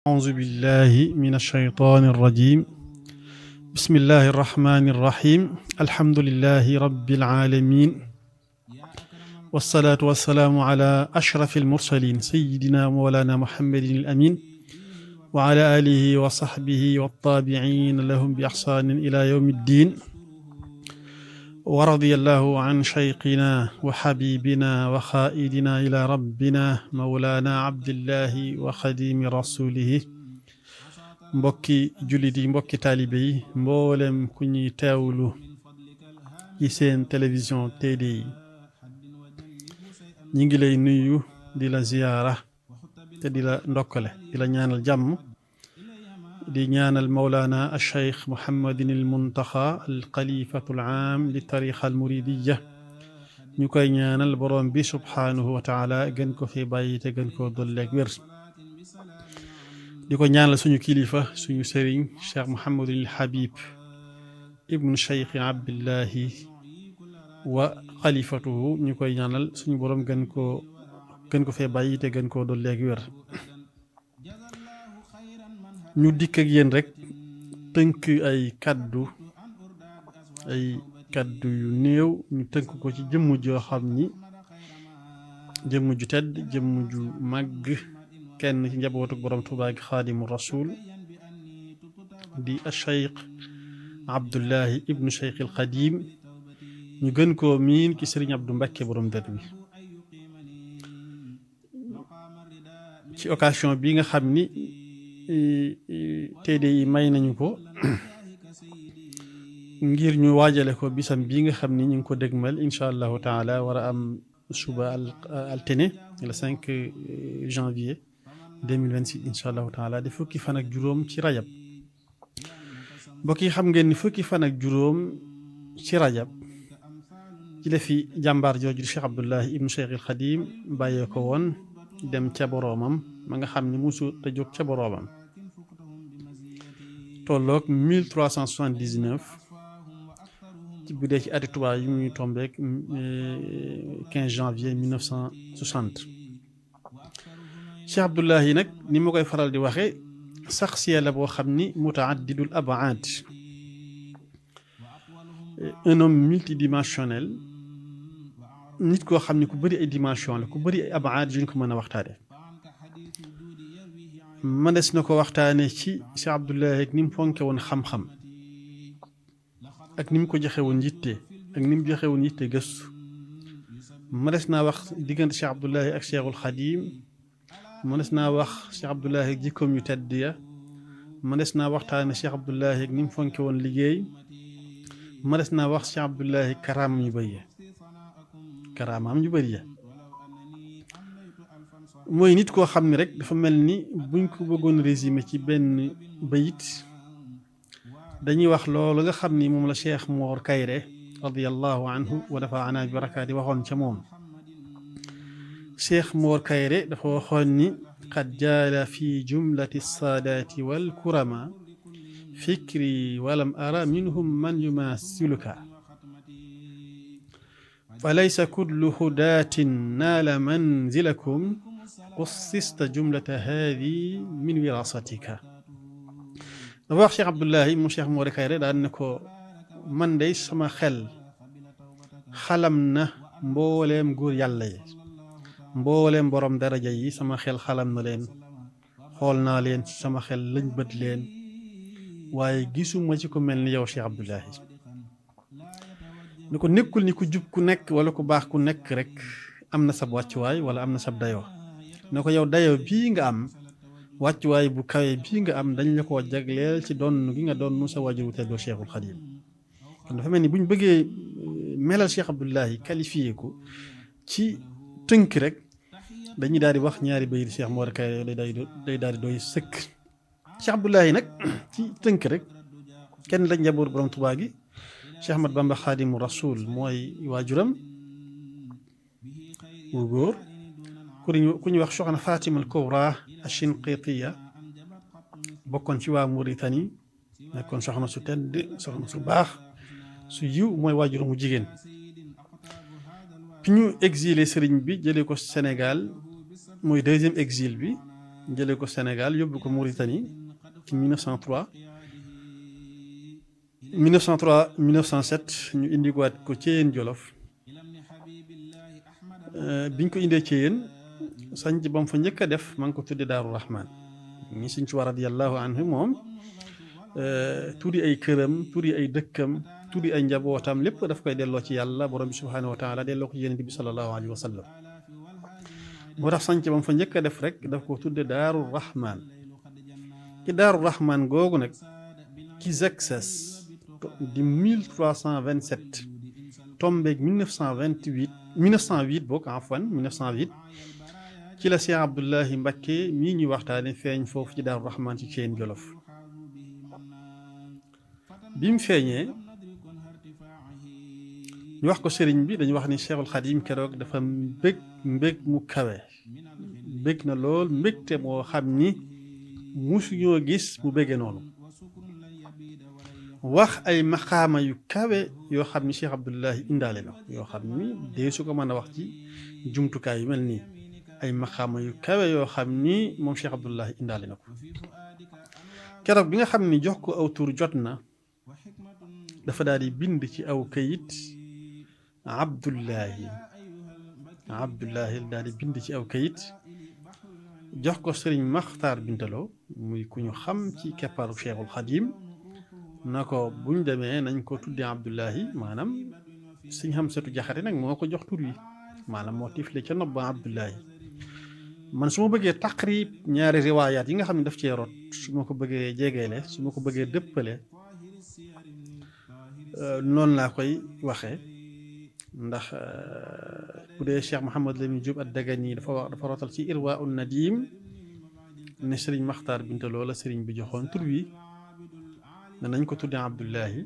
أعوذ بالله من الشيطان الرجيم بسم الله الرحمن الرحيم الحمد لله رب العالمين والصلاة والسلام على أشرف المرسلين سيدنا مولانا محمد الأمين وعلى آله وصحبه والتابعين لهم بإحسان إلى يوم الدين ورضي الله عن شيخنا وحبيبنا وخائدنا إلى ربنا مولانا عبد الله وخديم رسوله mbokki jullit yi mbokki taalibe yi mboolem ku ñuy teewlu ci seen télévision TDI ñi ngi lay nuyu di la ziyaara te di la ndokkale di la ñaanal jàmm di ñaanal mawlaana al-Cheikh Muhammadin al-Muntaxa al-Xalifatu al-Aam li tariqa al-Muridiya ñu koy ñaanal borom bi subhaanahu wa taala gën ko fi bàyyi te gën koo dolleeg wér di ko ñaanal suñu kilifa suñu sëriñ Cheikh Mouhamadul Habib ibnu Cheikh Abdullahi wa xalifatuhu ñu koy ñaanal suñu borom gën ko fee bàyyi te gën koo dolli ak wér ñu dikk ak yéen rek tënk ay kaddu yu néew ñu tënk ko ci jëmm joo xam ni jëmm ju tedd jëmm ju màgg kenn ci njabootu borom Tuubaa gi xaadimu rasul di Cheikh Abdullahi ibnu Cheikh al Xadim ñu gën koo miin ci sëriñ Abdou Mbakke borom dër bi ci occasion bi nga xam ni TDI may nañu ko ngir ñu waajale ko bisam bi nga xam ni ñu ngi ko dégmal incha allahu taala war a am suba altine le 5 janvier 2026 incha allahu taala di fukki fan ak juróom ci rajab mbokk yi xam ngeen ni fukki fan ak juróom ci rajab ci la fi jàmbaar jooju di Cheikh Abdullahi ibnu Cheikh al Xadim bàyyee ko woon dem ca boroomam ma nga xam ni musu te jóg ca boroomam tolloog 1379 ci bu dee ci ati tubaab yi muy tombeeg 15 janvier 1960 Cheikh Abdullahi nag ni ma koy faral di waxe saxsiya la boo xam ni mutaaddidul abaad un homme multidimensionnel nit koo xam ni ku bëri ay dimension la ku bëri ay abaad yu ñu ko mën a waxtaane mënees na ko waxtaane ci Cheikh Abdullahi ak ni mu fonke woon xam-xam ak ni mu ko joxe woon yitte ak ni mu joxe woon yitte gëstu mënees naa wax diggante Cheikh Abdullahi ak Cheikhul Xadim mënees naa wax Cheikh Abdullahi ak jikkoom yu tedd ya mënees naa waxtaane Cheikh Abdullahi ak ni mu fonke woon liggéey mënees naa wax Cheikh Abdullahi karaamaam yu bëri ya mooy nit koo xam ne rek dafa mel ni buñ ko bëggoon résumé ci benn bayit dañuy wax loolu nga xam ni moom la Cheikh Mor Kayre radiyallahu anhu wa nafaana bi barakaati waxoon ca moom Cheikh Mor Kayre dafa waxoon ni qad jaala fi jumlati saadaati wal kurama fikri walam ara minhum man yumaasiluka fa laysa kullu hudaatin naala manzilakum qussista jumlata haadi min wirasatika dafa wax Cheikh Abdullahi mu Cheikh Mor Kayre daan ne ko man day sama xel xalam na mbooleem góor yàlla yi mbooleem borom daraja yi sama xel xalam na leen xool naa leen ci sama xel lañ bët leen waaye gisuma ci ku mel ni yow Cheikh Abdullahi ni ko nekkul ni ku jub ku nekk wala ku baax ku nekk rek am na sab wàccuwaay wala am na sab dayoo ne ko yow dayoo bii nga am wàccuwaay bu kawe bii nga am dañ la koo jagleel ci donn gi nga donn sa wajuru teddoo Cheikhul Xadim kon dafa mel ni bu ñu bëggee melal Cheikh Abdullahi qualifié ko ci tënk rek dañuy daal di wax ñaari bayit Cheikh Mor Kayre day daal di doy sëkk Cheikh Abdullahi nag ci tënk rek kenn la njaboot borom Tuubaa gi Cheikh Ahmad Bamba Xaadimu Rasul mooy waajuram wu góor ku ñu wax soxna Fatima al Kubra Ashinqitiya bokkoon ci waa Mauritanie nekkoon soxna su tedd soxna su baax su yiw mooy waajuram mu jigéen bi ñu exilé sëriñ bi jëlee ko Sénégal mooy deuxième exil bi jëlee ko Sénégal yóbbu ko Mauritanie ci 1903 1907 ñu indiwaat ko Thièyène Jolof biñ ko indee Thièyène sanc ba mu fa njëkk a def ma ngi ko tudde Daaru Rahman ñi Sëñ Tuubaa radiyallahu anhu moom tuddi ay këram tuddi ay dëkkam tuddi ay njabootam lépp daf koy delloo ci yàlla borom bi subhaanahu wa taala delloo ko yonent bi sallallahu alayhi wa sallam moo tax sanc ba mu fa njëkk a def rek daf ko tudde Daaru Rahman ci Daaru Rahman googu nag ci Zaksas di 1327 tombeeg 1908 boog afwan 1908 ci la Cheikh Abdoulahi Mbacké mii ñuy waxtaane feeñ foofu ci Daaru Rahman ci Thièyène Jolof bi mu feeñee ñu wax ko sëriñ bi dañu wax ni Cheikhul Khadim keroog dafa mbég mu kawe mbég na lool mbégte moo xam ni musuñoo gis mu bége noonu wax ay maqaama yu kawe yoo xam ni Cheikh Abdoulahi indaale na yoo xam ni dee su ko mën a wax ci jumtukaay yu mel nii ay maqaama yu kawe yoo xam ni moom Cheikh Abdoulahi indaale na ko keroog bi nga xam ni jox ko aw tur jot na dafa daal di bind ci aw kayit Abdullahi daal di bind ci aw kayit jox ko sëriñ Maxtaar Bintaloo muy ku ñu xam ci keppaaru Cheikhul Khadim na ko buñ demee nañ ko tuddee Abdullahi maanaam Sëñ Hamsatu Jaxate nag moo ko jox tur wi maanaam moo tifle ca nopp ba Abdullahi man su ma bëggee taqrib ñaari riwaayaat yi nga xam ne daf cee rot su ma ko bëggee jegeele su ma ko bëggee dëppale noonu laa koy waxee ndax bu dee Cheikh Mouhamed Lamine Diop ad-Dagani dafa rotal ci Irwaa'un Nadim ne Serigne Makhtar Bintaloo la Serigne bi joxoon tur wi ne nañ ko tuddee Abdullahi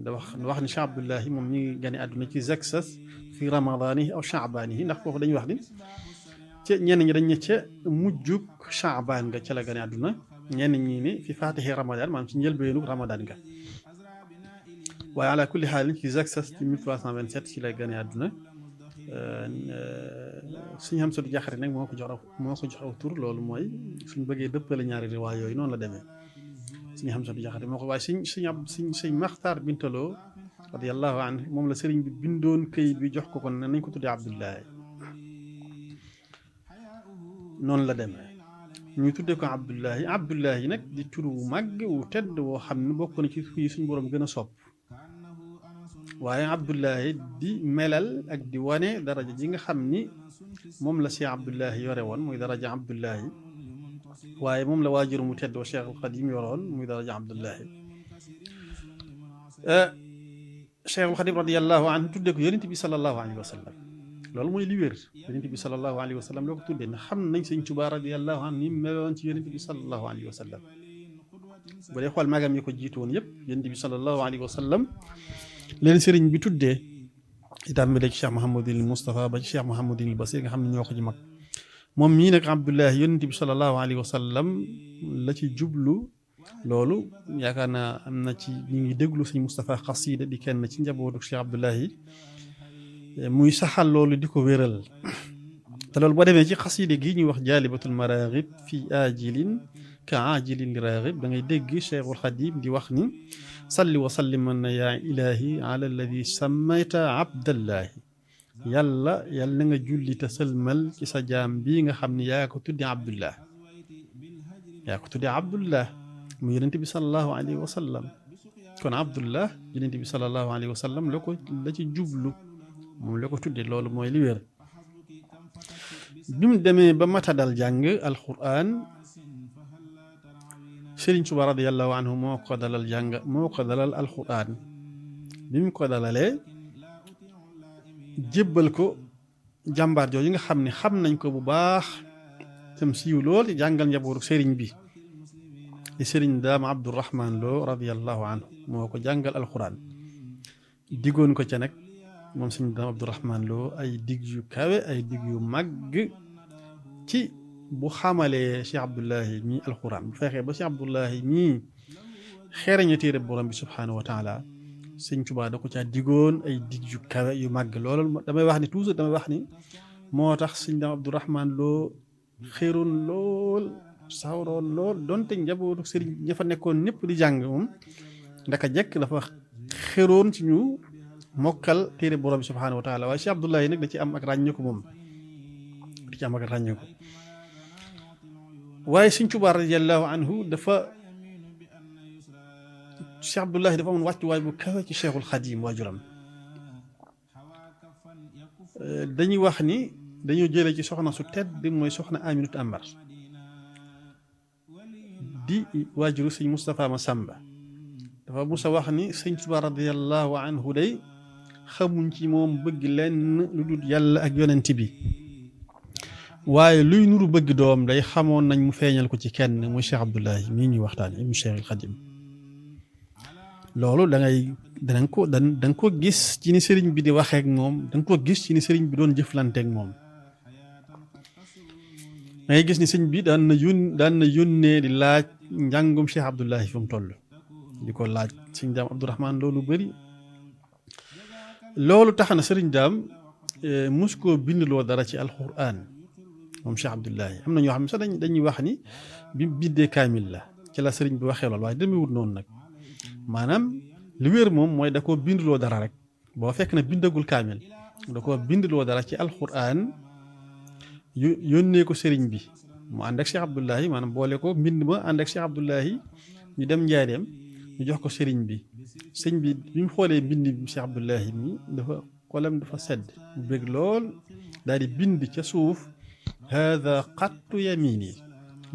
da wax ni Cheikh Abdullahi moom mi ngi gane àdduna ci Zaksas fi ramadaanihi aw shaabaanihi ndax foofu dañuy wax ni ca ñenn ñi dañ ne ca mujjug shaabaan nga ca la gane àdduna ñenn ñi ni fi faatixi ramadaan maanaam ci njëlbeenu ramadaan nga waaye ala kulli xaal ci Zaksas ci 1327 ci la gane àdduna Sëñ Hamsatu Jaxate nag moo ko jox aw tur loolu mooy suñ bëggee dëppale ñaari riwaay yooyu noonu la demee Sëñ Hamsatu Jaxate moo ko waaye sëñ Maxtaar Bintaloo radiyallahu anhu moom la sëriñ bi bindoon këyit bi jox ko kon ne nañ ko tuddee Abdullahi noonu la demee ñu tuddee ko Abdullahi nag di tur wu màgg wu tedd woo xam ne bokk na ci tur yi suñu borom gën a sopp waaye Abdullahi di melal ak di wane daraja ji nga xam ni moom la Cheikh Abdullahi yore woon muy daraja Abdullahi waaye moom la waajur mu tedd wa Cheikh al Xadim yoroon muy daraja Abdullahi Cheikh al Xadim radiyallahu anhu tuddee ko yonent bi sallallahu alayhi wa sallam loolu mooy li wér yonent bi sallallahu alayhi wa sallam loo ko tuddee ndax xam nañ Sëñ Tuubaa radiyallahu anhu ni mu meloon ci yonent bi sallallahu alayhi wa sallam bu dee xool magam yi ko jiitu woon yëpp yonent bi sallallahu alayhi wa sallam leen sëriñ bi tuddee itam bi ci Cheikh Mouhamadul Moustapha ba ci Cheikh Mouhamadul Basir nga xam ne ñoo ko ci mag moom mii nag Abdullahi yonent bi sallallahu alayhi wa sallam la ci jublu loolu yaakaar naa am na ci ñi ngi déglu Sëñ Moustapha xasida di kenn ci njabootu Cheikh Abdullahi muy saxal loolu di ko wéral te loolu boo demee ci xaside gi ñuy wax jaalibatul maraaxib fii ajilin ka ajilin li raaxib da ngay dégg Cheikhul Xadim di wax ni salli wa salliman na yaa ilahi ala alladi sammayta abdallahi yàlla na nga julli te sëlmal ci sa jaam bii nga xam ne yaa ko tudde abdullah mu yonente bi salallahu alayhi wa sallam kon abdullah yonente bi salallahu alayhi wa sallam la ci jublu moom la ko tudde loolu mooy li wér bi mu demee ba mata dal jàng alquran Sëriñ Tuubaa radiyallahu anhu moo ko dalal alquran bi mu ko dalalee jébbal ko jàmbaar jooju nga xam ne xam nañ ko bu baax tam siiw lool ci jàngal njabootu sëriñ bi di sëriñ Daam Abdurahman Lo radiyallahu anhu moo ko jàngal alquran diggoon ko ca nag moom sëriñ Daam Abdurahman Lo ay dig yu kawe ay dig yu màgg ci bu xamalee Cheikh Abdullahi mii alquran bu fexee ba Cheikh Abdullahi mii xereña téere borom bi subhaanahu wa taala Sëñ Tuubaa da ko caa digoon ay dig yu kawe yu màgg loolu damay wax ni toujours damay wax ni moo tax sëñ Daam Abdurahman Lo xéeroon lool sawroon lool donte njabootu sëriñ ña fa nekkoon ñëpp di jàng moom ndaka jekk dafa xéeroon ci ñu mokkal téere borom bi subhaanahu wa taala waaye Cheikh Abdoulaye nag da ci am ak ràññeeku moom da ci am ak ràññeeku waaye Sëriñ Tuubaa radiyallahu anhu dafa Cheikh Abdoulaye dafa amoon wàccuwaay bu kawe ci Cheikhul Xadim waajuram dañuy wax ni dañoo jëlee ci soxna su tedd mooy soxna Aminatu Amar di waajuru sëñ Moustapha Massamba dafa musa wax ni Sëñ Tuubaa radiyallahu anhu day xamuñ ci moom bëgg lenn lu dul yàlla ak yonent bi waaye luy nuru bëgg doom day xamoon nañ mu feeñal ko ci kenn muy Cheikh Abdoulaye mii ñuy waxtaan ibnu Cheikhul Xadim loolu danga ko gis ci ni sëriñ bi di waxeek moom danga ko gis ci ni sëriñ bi doon jëflanteek moom da ngay gis ni sëñ bi daan na yónnee di laaj njàngum Cheikh Abdoulaye fi mu toll di ko laaj sëñ daam Abdourahman loolu bëri loolu tax na sëriñ daam mus koo bindloo dara ci alquran moom Cheikh Abdoulaye am na ñoo xam ne sax dañuy wax ni bi biddee kaamil la ci la sëriñ bi waxee loolu waaye demewut noonu nag maanaam li wér moom mooy da koo bindloo dara rek boo fekk na bindagul kaamil da koo bindloo dara ci alquran yónnee ko sëriñ bi mu ànd ak Cheikh Abdoulaye maanaam boole ko mbind ma ànd ak Cheikh Abdoulaye ñu dem njaareem ñu jox ko sëriñ bi sëñ bi bi mu xoolee mbind bi Cheikh Abdoulaye mi dafa xolam dafa sedd mu bëgg lool daal di bind ca suuf hada xattu yamini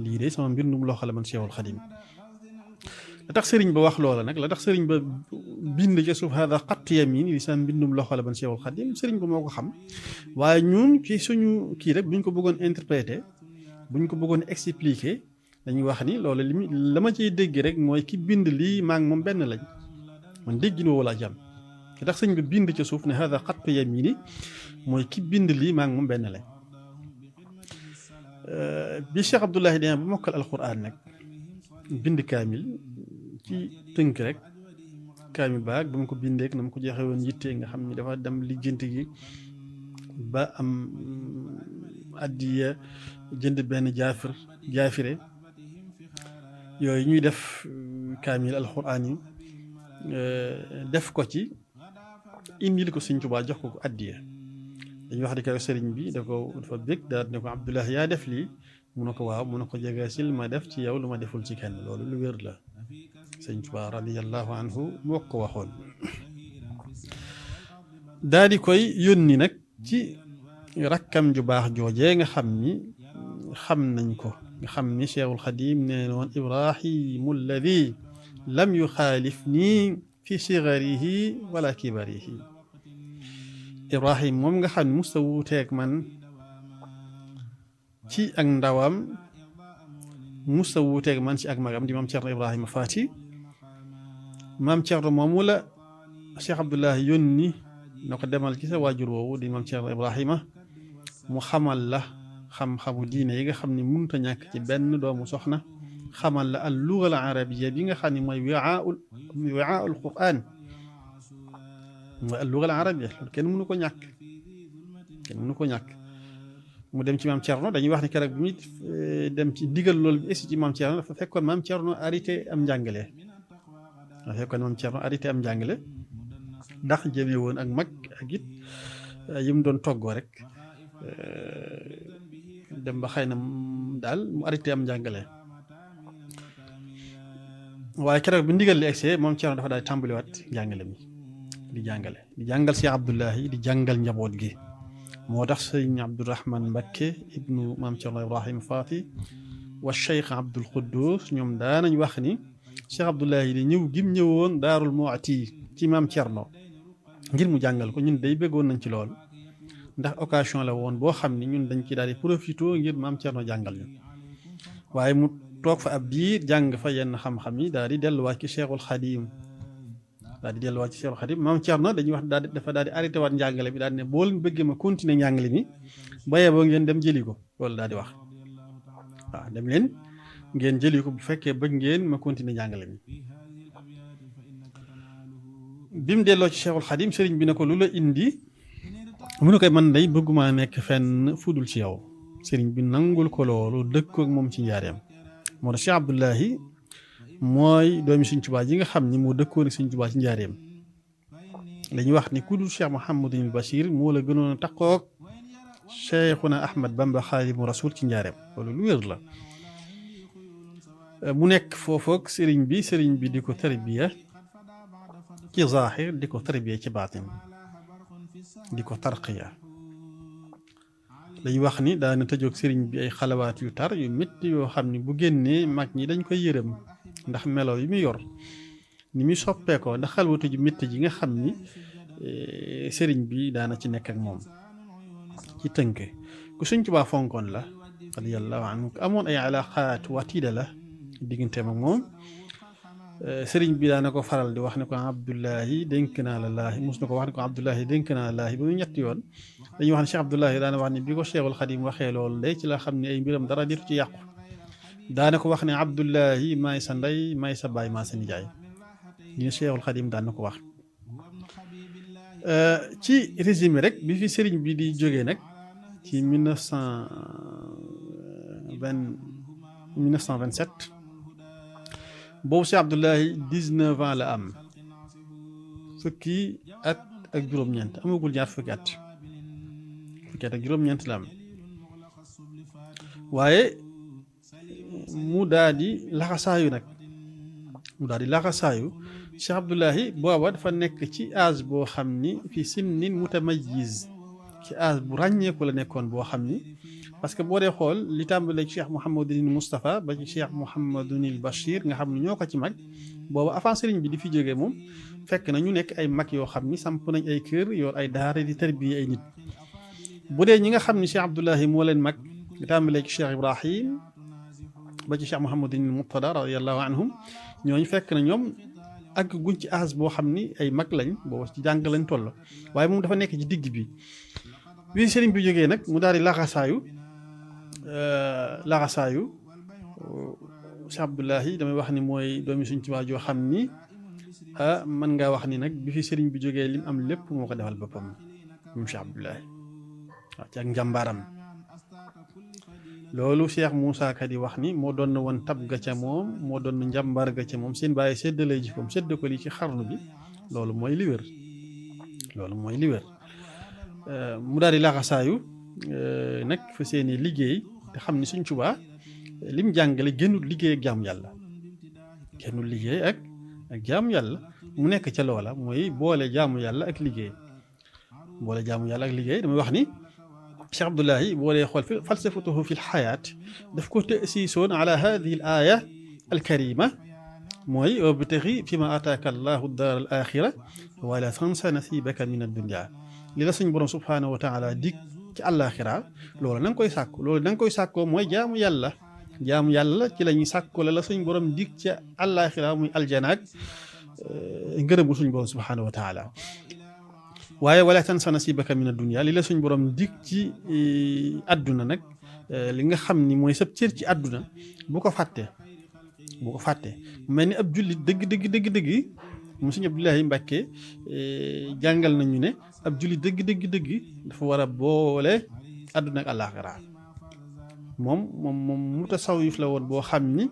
lii de sama mbindum loxo la man Cheikhul Xadim la tax sëriñ ba wax loola nag la tax sëriñ ba bind ca suuf hada xattu yamini li sama mbindum loxo la man Cheikhul Xadim sëriñ ba moo ko xam waaye ñun ci suñu kii rek buñ ko bëggoon interpréter buñ ko bëggoon expliquer dañuy wax ni loolu la ma ciy dégg rek mooy ki bind lii maa ngi moom benn lañ man déggin woo laa jàmm ki tax sëñ bi bind ca suuf ne hada xattu yamini mooy ki bind lii maa ngi moom benn lañ bi Cheikh Abdoulaye dina bu mokkal alquran nag bind kaamil ci tënk rek kaamil baag ba ma ko bindeek na ma ko joxe woon yitte nga xam ni dafa dem lijjanti gi ba am addiya jënd benn jaafire yooyu ñuy def kaamil alquran yi def ko ci indil ko Sëñ Tuubaa jox ko addiya dañuy wax di ko sëriñ bi dafa bég daal ne ko Abdoulaye yaa def lii mu ne ko waaw mu ne ko jegesil ma def ci yow lu ma deful ci kenn loolu lu wér la Sëñ Tuubaa radiyallahu anhu moo ko waxoon daal di koy yónni nag ci rakkam ju baax joojee nga xam ni xam nañ ko nga xam ni Cheikhul Xadim nee woon Ibrahimu alladi lam yuxaalif nii fi sigarihi wala kibarihi Ibrahim moom nga xam ne musta wuuteeg man ci ak ndawam musta wuuteeg man ci ak magam di maam Cerno Ibrahima Faati maam Cerno moomu la Cheikh Abdoulaye yónni na ko demal ci sa waajur woowu di maam Cerno Ibrahima mu xamal la xam-xamu diine yi nga xam ne mënut a ñàkk ci benn doomu soxna xamal la al luga al arabiya bi nga xam ne mooy wi'aa'ul Qur'an mooy al luga al arabiya loolu kenn mënu ko ñàkk mu dem ci maam Thierno dañuy wax ni keroog bi muy dem ci ndigal loolu bi egsi ci maam Thierno dafa fekkoon maam Thierno arrêté am njàngale ndax jëmee woon ak mag ak it yi mu doon toggoo rek dem ba xëy na daal mu arrêté am njàngale waaye keroog bi ndigal li egsee moom Thierno dafa daal tàmbaliwaat njàngale mi di jàngal Cheikh Abdoulaye di jàngal njaboot gi moo tax sëñ Abdourahman Mbakke ibnu maam Thierno Ibrahima Faati wa Cheikh Abdoul Quddus ñoom daanañ wax ni Cheikh Abdoulaye di ñëw gim ñëwoon Daarul Mu'ti ci maam Thierno ngir mu jàngal ko ñun day bëggoon nañ ci lool ndax occasion la woon boo xam ni ñun dañ ci daal di profité ngir maam Thierno jàngal ñu waaye mu toog fa ab diir jàng fa yenn xam-xam yi daal di delluwaat ci Cheikhul Xadim maam Thierno dañuy wax dafa daal di arrêté waat njàngale bi daal di ne boo leen bëggee ma continuer njàngale mi bayee boo ngeen dem jëli ko loolu daal di wax waaw dem leen ngeen jëli ko bu fekkee bëgg ngeen ma continuer njàngale mi bi mu delloo ci Cheikhul Xadim sëriñ bi ne ko lu la indi mu ne koy man day bëgguma nekk fenn fudul ci yow sëriñ bi nangul ko loolu dëkk ak moom ci njaareem moo tax Cheikh Abdoulahi mooy doomi Sëriñ Tuubaa ji nga xam ni moo dëkkoon ak Sëriñ Tuubaa ci njaareem dañuy wax ni ku dul Cheikh Mouhamadul Bachir moo la gënoon a takkoog Cheikhuna Ahmad Bamba Xaadimu Rasul ci njaareem loolu lu wér la mu nekk foofoog sëriñ bi di ko tarbiya ci zaaxir di ko tarbiya ci baatin di ko tarqiya dañuy wax ni daana tëjoog sëriñ bi ay xalawaat yu tar yu métti yoo xam ni bu génnee mag ñi dañ koy yërëm ndax melo yi muy yor ni muy soppeekoo ndax xalwatu ju métti ji nga xam ni sëriñ bi daana ci nekk ak moom ci tënk ku Sëriñ Tuubaa fonkoon la radiyallahu anhu amoon ay alaqaat watiida la digganteem ak moom sëriñ bi daana ko faral di wax ne ko Abdullahi dénk naa la laahi mus na ko wax ne ko Abdullahi dénk naa la laahi ba mu ñetti yoon dañuy wax ne Cheikh Abdullahi daana wax ne bi ko Cheikhul Xadim waxee loolu de ci la xam ne ay mbiram dara ditu ci yàqu daana ko wax ne Abdullahi maay sa ndey maay sa baay maa sa nijaay ñu Cheikhul Xadim daan na ko wax ci résumé rek bi fi sëriñ bi di jógee nag ci 1927 boobu Cheikh Abdoulahi 19 ans la am fukki at ak juróom-ñeent amagul ñaar fukki at ak juróom-ñeent la am waaye mu daal di laxasaayu nag Cheikh Abdoulahi booba dafa nekk ci âge boo xam ni fi sinnin mutamayyiz ci âge bu ràññeeku la nekkoon boo xam ni parce que boo dee xool li tàmbalee ci Cheikh Mouhamadul Moustapha ba ci Cheikh Mouhamadul Bachir nga xam ne ñoo ko ci mag booba avant sëriñ bi di fi jógee moom fekk na ñu nekk ay mag yoo xam ni samp nañ ay kër yor ay daara di tarbiye ay nit bu dee ñi nga xam ni Cheikh Abdoulahi moo leen mag li tàmbalee ci Cheikh Ibrahim ba ci Cheikh Mouhamadul Murtada radiyallahu anhum ñooñu fekk na ñoom ak guñ ci âge boo xam ni ay mag lañ booba ci jàng lañ toll waaye moom dafa nekk ci digg bi sëriñ bi jógee nag mu daal di laxasaayu Cheikh Abdoulahi damay wax ni mooy doomi Sëriñ Tuubaa joo xam ni mën ngaa wax ni nag bi fi sëriñ bi jógee lim am lépp moo ko defal boppam moom Cheikh Abdoulahi waaw ci ak njàmbaaram loolu Cheikh Moussa Ka di wax ni moo doon woon tab ga ca moom moo doon njàmbaar ga ca moom seen bàyyi séddalee jikkoom sédd ko lii ci xarnu bi loolu mooy li wér mu daal di laxasaayu nag fa seeni liggéey te xam ni Sëriñ Tuubaa lim jàngale génnul liggéey ak jaamu yàlla mu nekk ca loola mooy boole jaamu yàlla ak liggéey damay wax ni Cheikh Abdoulahi boo dee xool fi falsafatuhu fi lxayaat daf ko tasiisoon ala hadihi al aya al karima mooy wabtaxi fi ma ataaka allahu daar al axira wala tansa nasibaka min addunia li la suñ borom subhaanahu wa taala dig ci àllaaxira loolu na nga koy sàkkoo mooy jaamu yàlla ci la ñuy sàkkoo la suñ borom dig ci àllaaxira muy aljanaak ngërëmu suñ borom subhaanahu wa taala waaye wala tansa nasibaka min addunia li la suñ borom dig ci àdduna nag li nga xam ni mooy sab cër ci àdduna bu ko fàttee mel ni ab jullit dëgg mu Sëriñ Abdoulahi Mbàkke jàngal nañu ne ab jullit dëgg dafa war a boole àdduna ak àllaaxira moom mutasawif la woon boo xam ni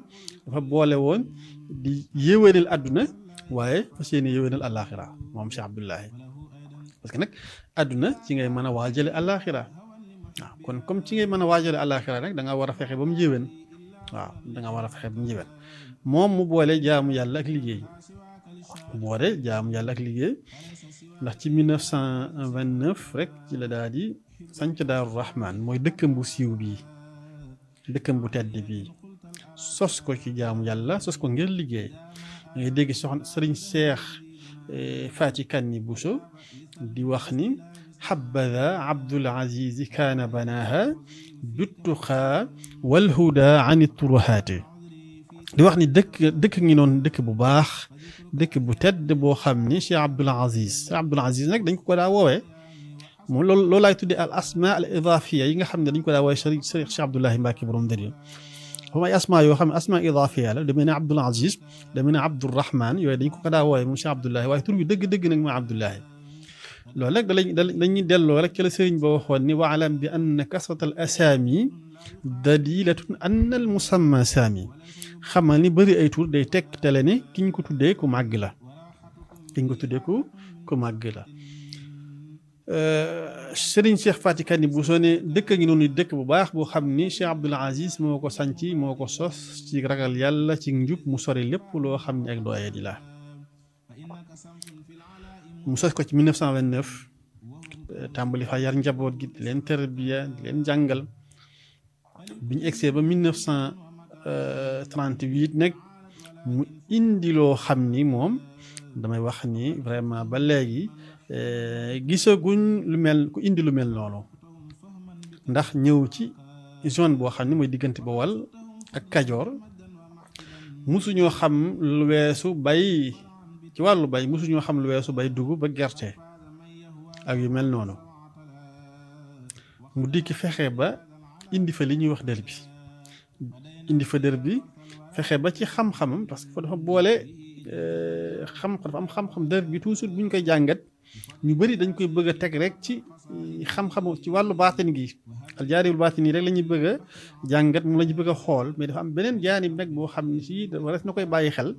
dafa boole woon di yéwénal àdduna waaye fas yéene yéwénal àllaaxira moom Cheikh Abdoulahi parce que nag àdduna ci ngay mën a waajale àllaaxira waaw kon comme ci ngay mën a waajale àllaaxira nag da nga war a fexe ba mu yéwén moom mu boole jaamu yàlla ak liggéey ndax ci 1929 rek ci la daal di sanc Daaru Rahman mooy dëkkam bu siiw bii dëkkam bu tedd bii sos ko ci jaamu yàlla sos ko ngir liggéey da ngay dégg soxna sëriñ Seex Faati Kanni Buso di wax ni xabada Abdul Aziz kaana banaaha bittuqaa walhuda an turuhaati di wax ni dëkk ngi noonu dëkk bu baax dëkk bu tedd boo xam ni Cheikh Abdul Aziz nag dañ ko daa woowee moom loolu laay tuddee al asma al idafiya yi nga xam ne dañ ko daa woowee Cheikh Abdoulahi Mbacke borom dëri comme ay asma yoo xam ne asma idafiya la demee ne Abdul Aziz demee ne Abdurrahman yooyu dañ ko daa woowee moom Cheikh Abdoulahi waaye tur bi dëgg nag mooy Abdoulahi loolu nag dañuy delloo rek ci la sëriñ ba waxoon ni waalam bi anna kasrat al asaami dalilatun anna al musamma saami xamal ni bëri ay tur day tegtale ne ki ñu ko tuddee ku màgg la ki ñu ko tuddee ku màgg la Serigne Cheikh Faty Kani Bousso ne dëkk a ngi noonu dëkk bu baax boo xam ni Cheikh Abdoul Aziz moo ko sanci moo ko sos ci ragal yàlla ci njub mu sori lépp loo xam ne ak doye di la mu sos ko ci 1929 tàmbali fa yar njaboot gi di leen tarbiya di leen jàngal bi ñu egsee ba 1938 nag mu indi loo xam ni moom damay wax ni vraiment ba léegi gisaguñ lu mel ku indi lu mel noonu ndax ñëw ci zone boo xam ne mooy diggante Bawol ak Kajoor musuñoo xam lu weesu bay ci wàllu bay musuñoo xam lu weesu bay dugub ba gerte ak yu mel noonu mu dikki fexe ba indi fa li ñuy wax dër bi indi fa dër bi fexe ba ci xam-xamam parce que dafa boole dafa am xam-xam dër bi toujours bu ñu koy jàngat ñu bëri dañ koy bëgg a teg rek ci xam-xamu ci wàllu baatin gi aljaaribul baatin yi rek la ñuy bëgg a jàngat moom la ñu bëgg a xool mais dafa am beneen jaanib nag boo xam ne si war na koy bàyyi xel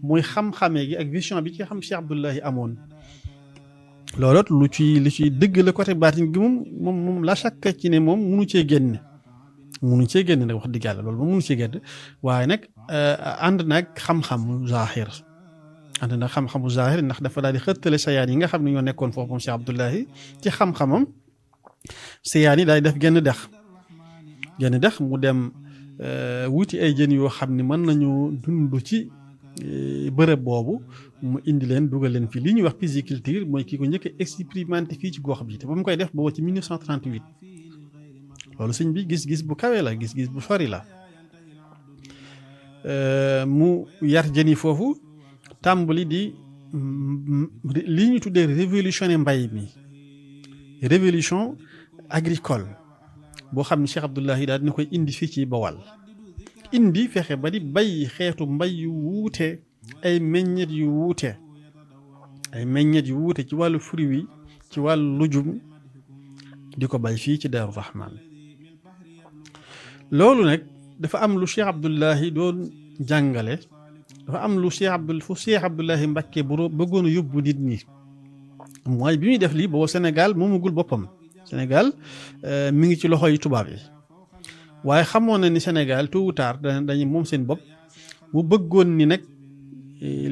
mooy xam-xamee gi ak vision bi ci xam Cheikh Abdoulahi amoon looloot lu ci dëgg la côté baatin gi moom la chaque ci ne moom munu cee génn nag wax dëgg yàlla loolu moom munu cee génn waaye nag ànd nag xam-xamu zaahir ndax dafa daal di xëttale sayaan yi nga xam ne ñoo nekkoon foofu moom Cheikh Abdoulahi ci xam-xamam sayaan yi daal di def genn dex mu dem wuti ay jën yoo xam ne mën nañu dund ci bërëb boobu mu indi leen dugal leen fii li ñuy wax pisciculture mooy kii ko njëkk a expérimenté fii ci gox bi te ba mu koy def boobu ci 1938 loolu sëñ bi gis-gis bu kawe la gis-gis bu sori la mu yar jën yi foofu tàmbali di li ñu tuddee révolutionné mbay mi révolution agricole boo xam ne Cheikh Abdoulahi daal dina koy indi fii ci Bawal indi fexe ba di bay xeetu mbay yu wuute ay meññet yu wuute ci wàllu fruit yi ci wàllu lujum di ko bay fii ci Daaru Rahman loolu nag dafa am lu Cheikh Abdoulahi doon jàngale dafa am lu Cheikh Abdoulahi Mbacké bu bëggoon a yóbbu nit ñi mooy bi muy def lii boobu Sénégal moomagul boppam Sénégal mi ngi ci loxo yi tubaab yi waaye xamoon na ni Sénégal tôt ou tard dañu moom seen bopp mu bëggoon ni nag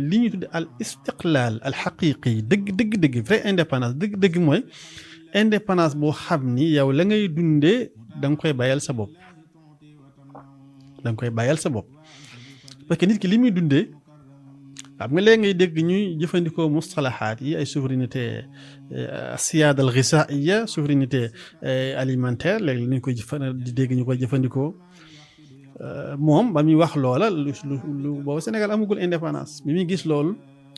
li ñu tudde al istiqlaal al xaqiqi dëgg vraie indépendance dëgg mooy indépendance boo xam ni yow la ngay dundee da nga koy bàyyal sa bopp parce que nit ki li muy dundee xam nga léegi ngay dégg ñuy jëfandikoo mustalahaat yi ay souveraineté siyaada al ghizaiya souveraineté alimentaire léegi ñu koy di dégg ñu koy jëfandikoo moom ba muy wax loola lu boobu Sénégal amagul indépendance bi muy gis loolu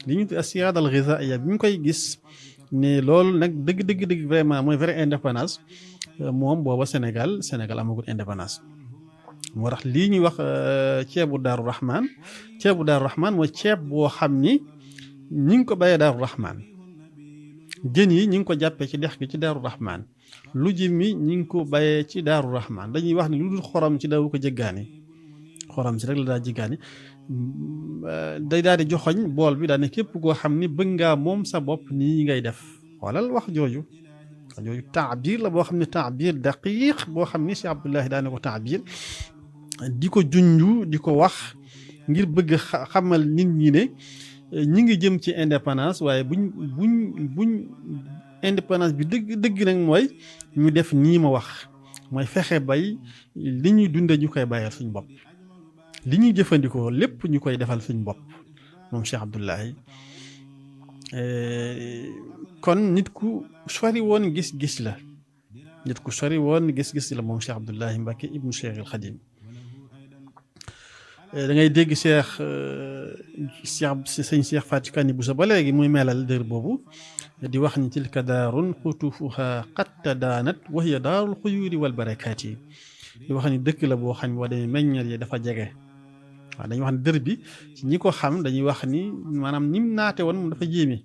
li ñu tuddee siyaada al ghizaiya bi mu koy gis ne loolu nag dëgg vraiment mooy vraie indépendance moom booba Sénégal amagul indépendance moo tax lii ñuy wax ceebu Daaru Rahman mooy ceeb boo xam ni ñi ngi ko bayee Daaru Rahman jën yi ñi ngi ko jàppee ci dex gi ci Daaru Rahman lu ji mi ñi ngi ko bayee ci Daaru Rahman dañuy wax ni lu dul xorom ci daw ko jéggaani xorom si rek la daa jéggaani day daal di joxoñ bool bi daal ne képp koo xam ni bëgg ngaa moom sa bopp nii ngay def xoolal wax jooju taabir la boo xam ne taabir daqiq boo xam ni Cheikh Abdoulahi daane ko taabir di ko junju di ko wax ngir bëgg xamal nit ñi ne ñi ngi jëm ci indépendance waaye buñ indépendance bi dëgg nag mooy ñu def nii ma wax mooy fexe bay li ñuy dunde ñu koy bàyyal suñ bopp li ñuy jëfandikoo lépp ñu koy defal suñ bopp moom Cheikh Abdoulahi kon nit ku sori woon gis-gis la moom Cheikh Abdoulahi Mbacké ibnu Cheikh al Khadim da ngay dégg sëñ Cheikh Faty Kani Bousso ba léegi muy melal dër boobu di wax ni tilka daarun xutufuha qad tadaanat wa hiya daarul xuyuuri wal barakaati di wax ni dëkk la boo xam ne boo demee meññal yi dafa jege waaw dañuy wax ni dër bi ci ñi ko xam dañuy wax ni maanaam nim naate woon moom dafa jéeme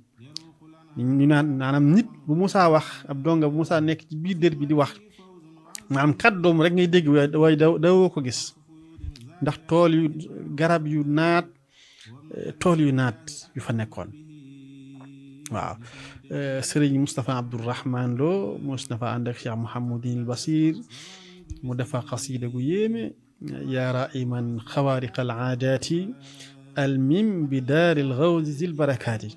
ñu naan maanaam nit bu musaa wax ab donga bu musaa nekk ci biir dër bi di wax maanaam kàddoom rek ngay dégg waaye dawoo ko gis ndax tool yu garab yu naat tool yu naat yu fa nekkoon waaw sëriñ Moustapha Abdourahman Lo mos na fa ànd ak Cheikh Mouhamadul Basir mu defa xasida gu yéeme yaa raiman xawaariqa al aadaati almim bi daari al gawzi zil barakaati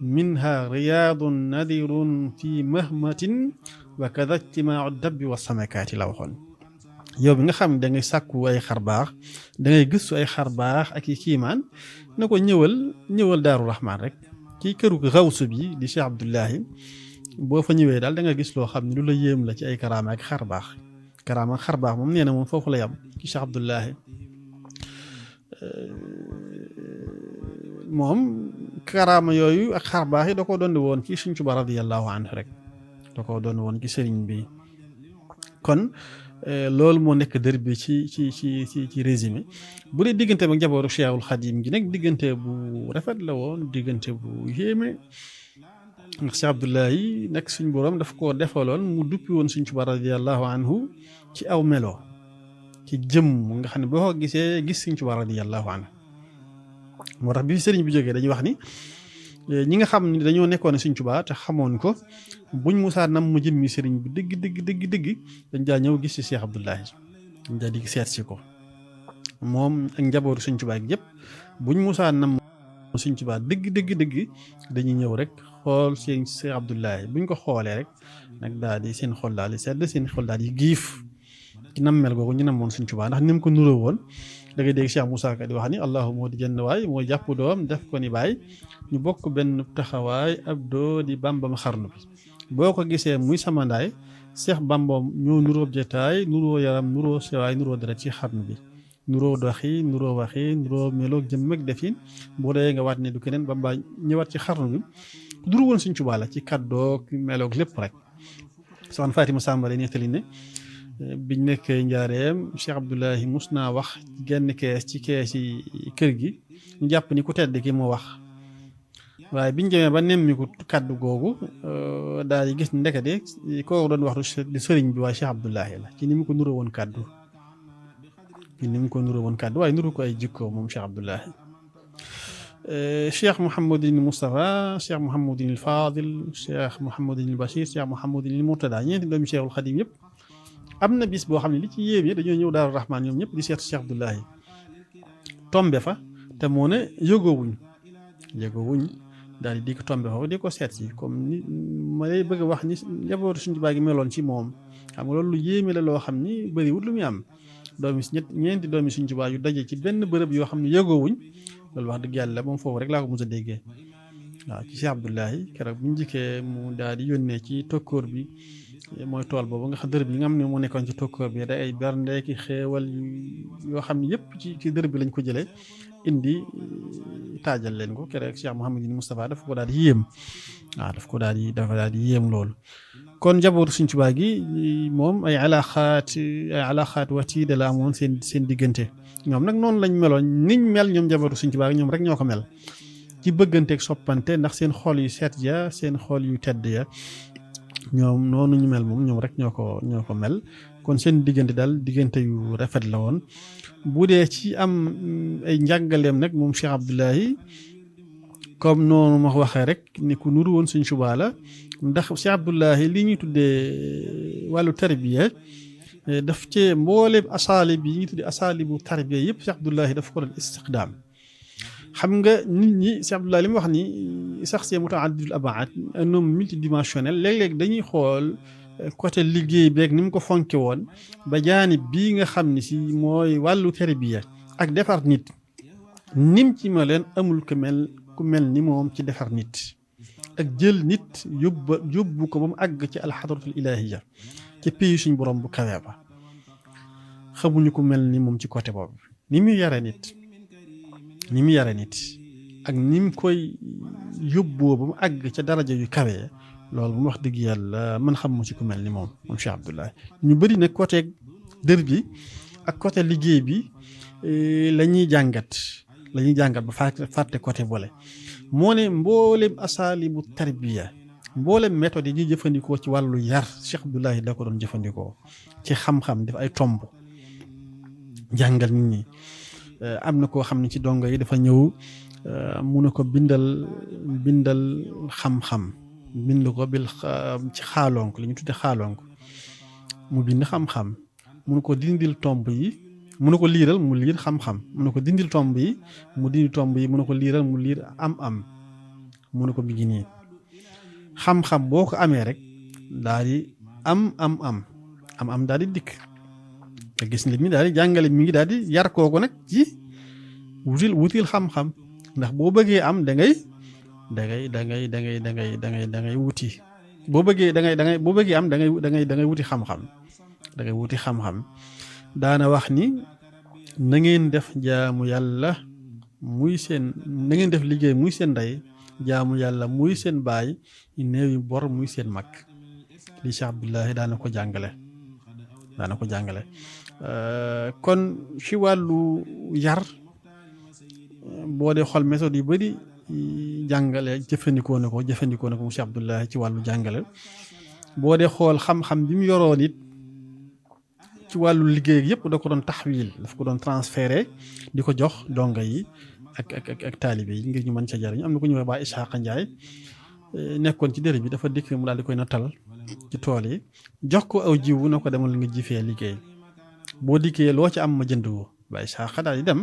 minha riyaadun nadirun fi mahmatin wa kada ijtimaau dabbi wa samakaati la waxoon yow bi nga xam ne da ngay sàkku ay xar baax da ngay gëstu ay xar baax ak i kiimaan na ko ñëwal Daaru Rahman rek ci këru xawsu bi di Cheikh Abdoulahi boo fa ñëwee daal da nga gis loo xam ne lu la yéem la ci ay karaama ak xar baax karaama ak xar baax moom nee na moom foofu la yam ci Cheikh Abdoulahi moom karaama yooyu ak xar baax yi da koo doon woon ci Sëriñ Tuubaa radiyallahu anhu rek da koo doon woon ci sëriñ bi kon loolu moo nekk dër bi ci résumé bu dee diggante ba njabootu Cheikhul Khadim gi nag diggante bu rafet la woon diggante bu yéeme ndax Cheikh Abdoulahi nag suñ borom daf koo defaloon mu duppi woon Sëriñ Tuubaa radiyallahu anhu ci aw melo ci jëm nga xam ne boo ko gisee gis Sëriñ Tuubaa radiyallahu anhu moo tax bi sëriñ bi jógee dañuy wax ni ñi nga xam ni dañoo nekkoon Sëriñ Tuubaa te xamoon ko buñ musaa nam mu jëmmi sëriñ bi dëgg dañ daa ñëw gis ci Cheikh Abdoulahi dañ daa di seet si ko moom ak njabootu Sëriñ Tuubaa gi yëpp buñ musaa nam Sëriñ Tuubaa dëgg dañuy ñëw rek xool seen Cheikh Abdoulahi buñ ko xoolee rek nag daal di seen xol daal di sedd seen xol daal di giif ci nammel googu ñu namoon Sëriñ Tuubaa ndax ni mu ko nuróo woon da ngay dégg Cheikh Moussa Ka di wax ni allahu moo di jënd waay moo jàpp doom def ko ni baay ñu bokk benn taxawaay ab doo di bambam xarnu bi boo ko gisee muy sama ndaay Cheikh Bambam ñoo nuróo jataay nuróo yaram nuróo sewaay nuróo dara ci xarnu bi nuróo doxi nuróo waxi nuróo meloog jëm ak defin boo dee nga waat ne du keneen Bamba ñëwaat ci xarnu bi duru woon Sëriñ Tuubaa la ci kàddoog meloog lépp rek soxna Fatima Samba lay nettali ne biñ nekkee njaareem Cheikh Abdoulahi mus naa wax genn kees ci kees yi kër gi ñu jàpp ni ku tedd ki moo wax waaye biñ demee ba nemmiku kàddu googu daal di gis ndekete koo doon wax du sëriñ bi waaye Cheikh Abdoulahi la ci ni mu ko nuroo woon kàddu waaye nuru ko ay jikkoo moom Cheikh Abdoulahi Cheikh Mouhamadul Moustapha Cheikh Mouhamadul Fadil Cheikh Mouhamadul Bachir Cheikh Mouhamadul Mourtada ñeenti doomi Cheikhul Khadim yëpp am na bis boo xam ne li ci yéeme dañoo ñëw Daaru Rahman ñoom ñëpp di seet Cheikh Abdoulahi tombe fa te moo ne yëgoowuñ daal di ko tombe fa di ko seet si comme ni ma lay bëgg a wax ni njabootu Sëriñ Tuubaa gi meloon ci moom xam nga loolu lu yéeme la loo xam ni bëriwut lu muy am ñeenti doomi Sëriñ Tuubaa yu daje ci benn bërëb yoo xam ne yëgoowuñ loolu wax dëgg yàlla moom foofu rek laa ko mos a déggee waaw ci Cheikh Abdoulahi keroog bu ñu njëkkee mu daal di yónnee ci tokkoor bi mooy tool boobu nga xam dërëb yi nga xam ne moo nekkoon ci tokkoor bi day ay bernde ki xeewal yoo xam ne yëpp ci dërëb bi lañ ko jëlee indi taajal leen ko keroog Cheikh Mouhamadou Moustapha daf ko daal di yéem waaw dafa daal di yéem loolu kon njabootu Sëriñ Tuubaa gi moom ay alaaxaat watiida la amoon seen diggante ñoom nag noonu lañ meloon niñ mel ñoom njabootu Sëriñ Tuubaa gi ñoom rek ñoo ko mel ci bëgganteeg soppante ndax seen xol yu set ya seen xol yu tedd ya ñoom noonu ñu mel moom ñoom rek ñoo ko mel kon seen diggante daal diggante yu rafet la woon bu dee ci am ay njàngaleem nag moom Cheikh Abdoulahi comme noonu ma waxee rek ni ku nuru woon Sëriñ Tuubaa la ndax Cheikh Abdoulahi li ñuy tuddee wàllu tarbiya daf cee mbooleem asaalib yi ñuy tuddee asaalibu tarbiya yëpp Cheikh Abdoulahi daf ko doon istiqdaam xam nga nit ñi Cheikh Abdoulahi li mu wax ni sax see mutaaddidul abaat un homme multidimensionnel léeg-léeg dañuy xool côté liggéey beeg ni mu ko fonke woon ba jaanib bii nga xam ni si mooy wàllu tarbiya ak defar nit nim ci ma leen amul ku mel ni moom ci defar nit ak jël nit yóbbu ko ba mu àgg ci alxadratul ilahiya ci pays suñ borom bu kawe ba xamuñu ku mel ni moom ci côté boobu ni muy yare nit ak ni mu koy yóbboo ba mu àgg ca daraja yu kawe loolu bu mu wax dëgg yàlla man xam mu ci ku mel ni moom Cheikh Abdoulahi ñu bëri nag côté dër bi ak côté liggéey bi la ñuy jàngat ba fàtte côté boole moo ne mbooleem asaalibu tarbiya mboolem méthode yi ñuy jëfandikoo ci wàllu yar Cheikh Abdoulahi da ko doon jëfandikoo ci xam-xam def ay tomb jàngal nit ñi. am na koo xam ne ci dongo yi dafa ñëw mu ne ko bindal xam-xam bind ko ci xaalonk li ñu tudde xaalonk mu bind xam-xam mu ne ko dindil tomb yi mu ne ko liiral mu liir xam-xam mu ne ko dindil tomb yi mu dindi tomb yi mu ne ko liiral mu liir am mu ne ko mi ngi nii xam-xam boo ko amee rek daal di am daal di dikk te gis nga mi daal di jàngale mi ngi daal di yar kooku nag ci wutil xam-xam ndax boo bëggee am da ngay wuti boo bëggee am da ngay wuti xam-xam da ngay wuti xam-xam daana wax ni na ngeen def jaamu yàlla muy seen na ngeen def liggéey muy seen ndey jaamu yàlla muy seen baay néewi bor muy seen mag li Cheikh Abdoulahi daana ko jàngale kon ci wàllu yar boo dee xool méthode yu bari jàngale jëfandikoo na ko mu Cheikh Abdoulahi ci wàllu jàngale boo dee xool xam-xam bi mu yoroon it ci wàllu liggéey yëpp da ko doon taxwiil daf ko doon transféré di ko jox donga yi ak taalibe yi ngir ñu mën ca jariñ am na ku ñëwee ba Isaaqa Njaay nekkoon ci dër bi dafa dikk mu daal di koy nattal ci tool yi jox ko aw jiwu na ko demal nga jifee liggéey boo dikkee loo ci am ma jënd ko ba Isaaqa daal di dem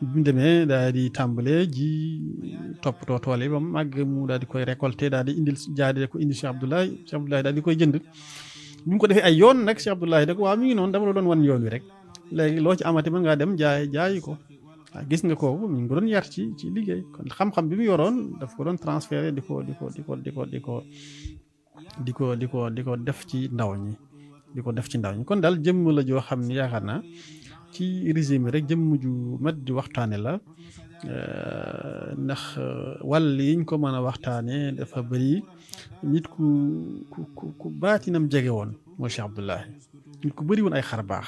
bi mu demee daal di tàmbalee ji toppatoo tool yi ba mu màgg mu daal di koy récolter daal di indil jaadee ko indi Cheikh Abdoulahi daal di koy jënd bi mu ko defee ay yoon nag Cheikh Abdoulahi da ko waaw mi ngi noonu dama la doon wan yoon wi rek léegi loo ci amati mën ngaa dem jaayi ko waaw gis nga kooku mi ngi ko doon yar ci liggéey kon xam-xam bi mu yoroon daf ko doon transféré di ko def ci ndaw ñi kon daal jëmm la joo xam ne yaakaar naa ci régime rek jëmm ju mat di waxtaane la ndax wàll yiñ ko mën a waxtaane dafa bëri nit ku baatinam jege woon mooy Cheikh Abdoulahi nit ku bëri woon ay xar baax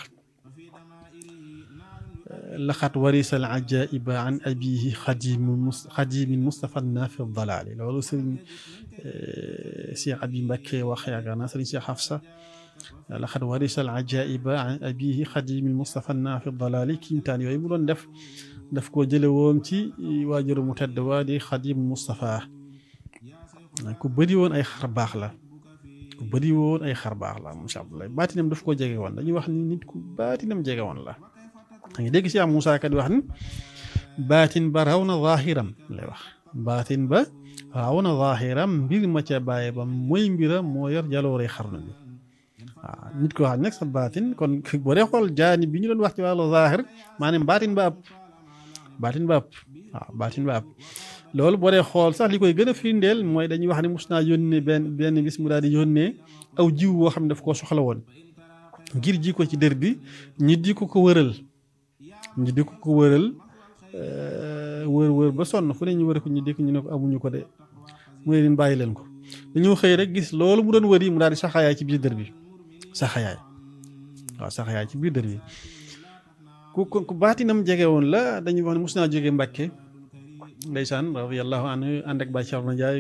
laqad warisa al ajaiba an abihi xadimin Mustafa nafi dalali loolu sëriñ Cheikh Abi Mbacké wax yaakaar naa sëriñ Cheikh Hafsa laqad warisa al ajaiba an abihi xadimin Mustafa nafi dalali kiimtaan yooyu mu doon daf koo jële woon ci waajuru mu tedd waa di xadim Mustafa ku bëri woon ay xar baax la Cheikh Abdoulahi baatinam daf koo jege woon dañuy wax ni nit ku baatinam jege woon la da nga dégg Cheikh Moussa Ka di wax ni baatin ba raw na zaahiram lay wax baatin ba raw na zaahiram mbir ma ca bàyyi ba mooy mbiram moo yor jaloore xarnu bi waaw nit ko xam nag sa baatin kon boo dee xool jaani bi ñu doon wax ci wàllu zaahir maanaam baatin ba ëpp loolu boo dee xool sax li koy gën a firndeel mooy dañuy wax ne mus naa yónnee benn bis mu daal di yónnee aw jiw woo xam ne daf koo soxla woon ngir ji ko ci dër bi ñi di ko wëral wër ba sonn fu ne ñu wër ko ñu dikk ñu ne ko amuñu ko de mu ne leen bàyyi leen ko dañoo xëy rek gis loolu mu doon wër yi mu daal di saxayaay ci biir dër bi saxayaay ci biir dër bi ku baatinam jege woon la dañuy wax ne mus naa jóge Mbàkke ndeysaan radiyallahu anhu ànd ak Baay Cerno Njaay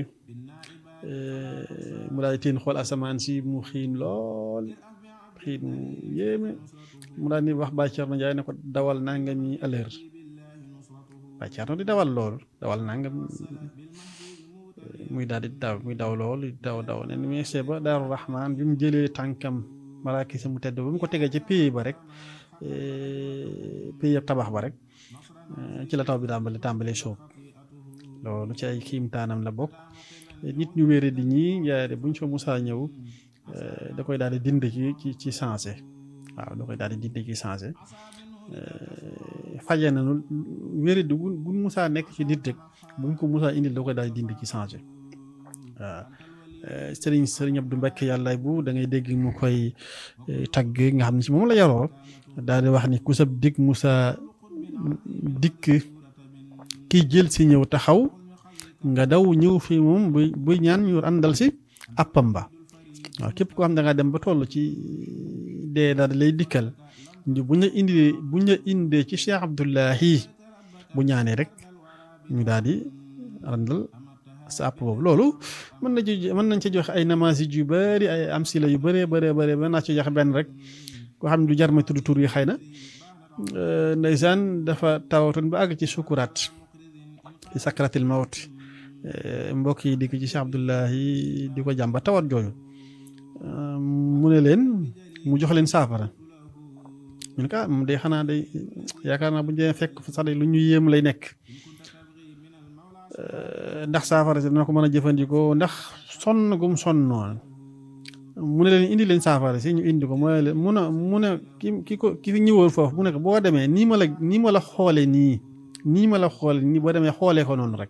mu daal di teen xool asamaan si mu xiin lool xiin mu yéeme mu daal di wax Baay Cerno Njaay ne ko dawal nangami heure Baay Cerno di dawal nangam muy daal di daw lool daw ne ni meesee ba Daaru Rahmaan bi mu jëlee tànkam malaaki sa mu tedd ba mu ko tegee ci pays ba rek pays tabax ba rek ci la taw bi tàmbalee soob loolu ci ay kiimtaanam la bokk nit ñu wéere di ñii yaare buñ fa musaa ñëw da koy daal di dind ci sensé waaw da koy daal di dind ci sensé faje na wéere di gun musaa nekk ci nit rek buñ ko musaa indil da koy daal di dind ci sensé waaw sëriñ Abdou Mbacké yàllaay bu da ngay dégg mu koy tagg nga xam ne ci moom la yaroo daal di wax ni ku sab dig musaa dikk kiy jël si ñëw taxaw nga daw ñëw fi moom buy ñaan ñu àndal si appam ba waaw képp koo xam da nga dem ba toll ci dee daal lay dikkal buñ la indee ci Cheikh Abdoulahi bu ñaanee rek ñu daal di àndal sa àpp boobu loolu mën nañ ci joxe ay namasi yu bëri ay amsila yu bëree bëree ba naa ci joxe benn rek koo xam ne du jar ma tudd tur yi xëy na ndeysaan dafa tawatoon ba àgg ci sukuraat ci sakratil mawt mbokk yi di ko ci Cheikh Abdullahi di ko jàmba tawat jooju mu ne leen mu jox leen saafara ñu ne ko moom day xanaa day yaakaar naa bu ñu demee fekk sax day lu ñu yéem lay nekk ndax saafara si dana ko mën a jëfandikoo ndax sonn gum sonnoon mu ne leen indi leen saafara si ñu indi ko mu ne ki fi ñëwoon foofu mu ne ko boo demee nii ma la xoolee nii ma la xoolee nii boo demee xoolee ko noonu rek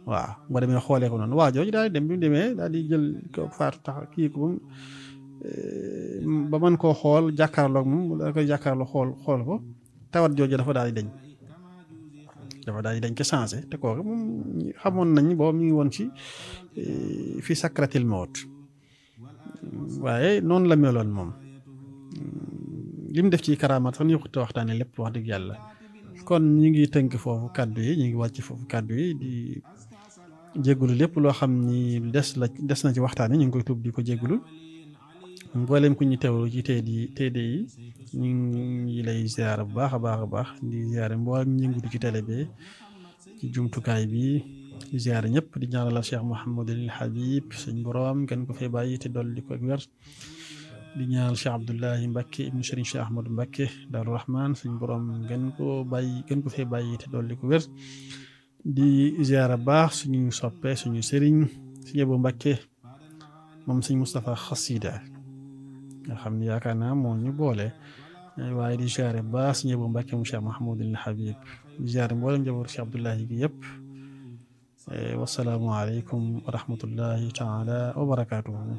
waaw boo demee xoolee ko noonu waa jooju daal di dem bi mu demee daal di jël ko faatu tax kii ko ba mën koo xool jàkkaarloog moom da koy jàkkaarloo xool ko tawat jooju dafa daal di dañ ko changé te kooku moom xamoon nañ boobu mi ngi woon ci fi sakratil mawt waaye noonu la meloon moom li mu def ci karamaat sax ñu ko waxtaane lépp wax dëgg yàlla kon ñu ngi tënk foofu kàddu yi ñu ngi wàcc foofu kàddu yi di jéggulu lépp loo xam ni des na ci waxtaan yi ñu ngi koy tuub di ko jéggulu mboolem ku ñu teewlu ci teede yi ñu ngi lay ziar bu baax a baax di ziar mboolem ñu yëngutu ci télé bi ci jumtukaay bi di ziar ñëpp di ñaanal Cheikh Mouhamadul Habib suñ borom gën ko fee bàyyi te dolli ko ak wér di ñaanal Cheikh Abdoulahi Mbacke ibnu Serigne Cheikh Ahmadou Mbacke Darou Rahman suñ borom gën ko fee bàyyi te dolli ko wér di ziar baax suñu soppe suñu Serigne suñu Abo Mbacke moom suñ Moustapha Xasida nga xam ne yaakaar naa moo ñu boole waaye di ziare baax suñu Abo Mbacke mu Cheikh Mouhamadul Habib di ziare mboolem njaboot Cheikh Abdoulahi gi yëpp wasalaamu aleykum wa rahmatullahi taala wa barakaatuhu